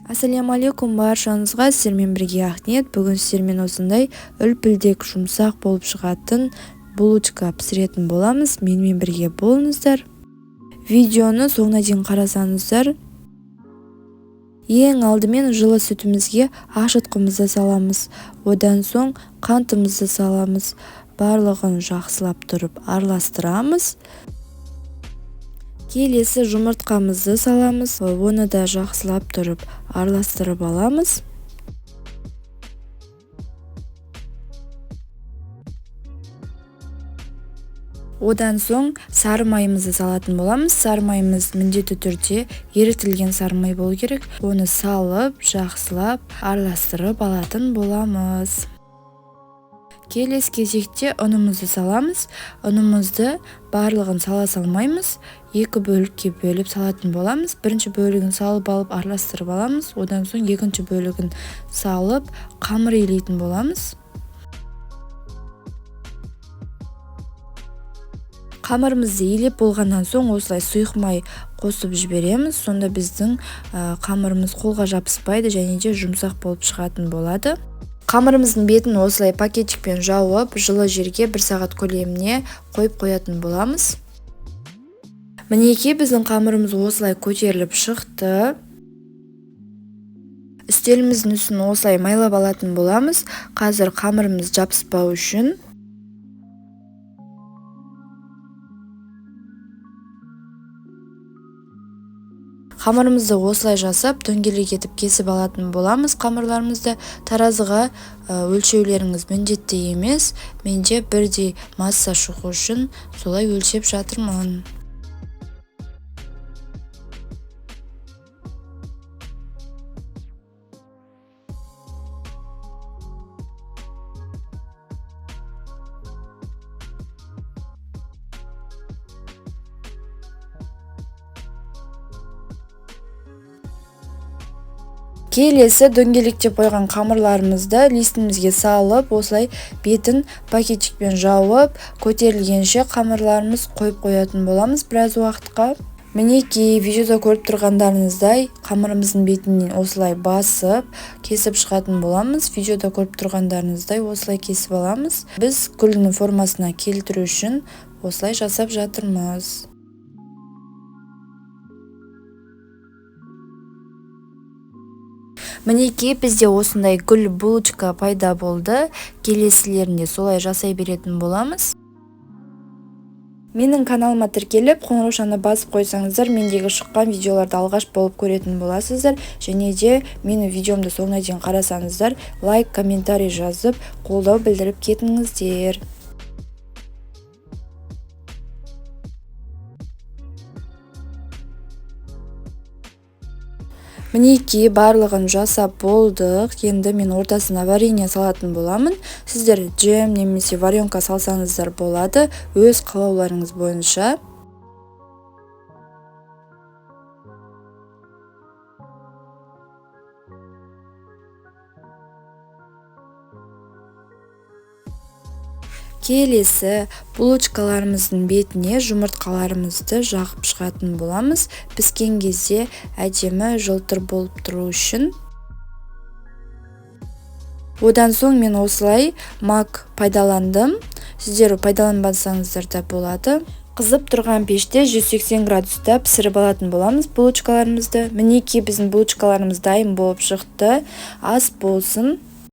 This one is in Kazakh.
Ассалямалейкум баршаңызға, сіздермен бірге Ақниет. Бүгін сіздермен осындай үлпілдек жұмсақ болып шығатын булочка пісіретін боламыз. Менімен бірге болыңыздар. Видеоны соңына дейін қарасаңыздар. Ең алдымен жылы сүтімізге ашытқымызды саламыз. Одан соң қантымызды саламыз. Барлығын жақсылап тұрып араластырамыз. Келесі жұмыртқамызды саламыз. Оны да жақсылап тұрып араластырып аламыз. Одан соң сары майымызды салатын боламыз. Сары майымыз міндетті түрде ерітілген сары май болу керек. Оны салып, жақсылап араластырып алатын боламыз. Келесі кезекте ұнымызды саламыз. Ұнымызды барлығын сала салмаймыз. Екі бөлікке бөліп салатын боламыз. Бірінші бөлігін салып алып араластырып аламыз. Одан соң екінші бөлігін салып қамыр илейтін боламыз. Қамырымызды илеп болғаннан соң осылай сұйық май қосып жібереміз. Сонда біздің қамырымыз қолға жабыспайды және де жұмсақ болып шығатын болады. Қамырымыздың бетін осылай пакетикпен жауып, жылы жерге 1 сағат көлеміне қойып қоятын боламыз. Мінекей біздің қамырымыз осылай көтеріліп шықты. Үстеліміздің үстін осылай майлап алатын боламыз. Қазір қамырымыз жабыспау үшін. Қамырымызды осылай жасап, дөңгелек етіп кесіп алатын боламыз. Қамырларымызды таразыға өлшеулеріңіз міндетті емес. Менде бірдей масса шығу үшін солай өлшеп жатырмын. Келесі дөңгелектеп қойған қамырларымызды листімізге салып, осылай бетін пакетикпен жауып, көтерілгенше қамырларымыз қойып қоятын боламыз біраз уақытқа. Мінекей, видеода көріп тұрғандарыңыздай, қамырымыздың бетінен осылай басып, кесіп шығатын боламыз. Видеода көріп тұрғандарыңыздай осылай кесіп аламыз. Біз гүлдің формасына келтіру үшін осылай жасап жатырмыз. Мінекей, бізде осындай гүл булочка пайда болды. Келесілерінде солай жасай беретін боламыз. Менің каналыма тіркеліп, қоңыраушаны басып қойсаңыздар, мендегі шыққан видеоларды алғаш болып көретін боласыздар. Және де менің видеомды соңына дейін қарасаңыздар, лайк, комментарий жазып, қолдау білдіріп кетіңіздер. Мінекей, барлығын жасап болдық. Енді мен ортасына варенье салатын боламын. Сіздер джем немесе варенка салсаңыздар болады, өз қалауларыңыз бойынша. Келесі булочкаларымыздың бетіне жұмыртқаларымызды жағып шығатын боламыз. Піскен кезде әдемі жылтыр болып тұру үшін. Одан соң мен осылай мак пайдаландым. Сіздер пайдаланбасаңыздар да болады. Қызып тұрған пеште 180 градуста пісіріп алатын боламыз булочкаларымызды. Мінекей, біздің булочкаларымыз дайын болып шықты. Ас болсын.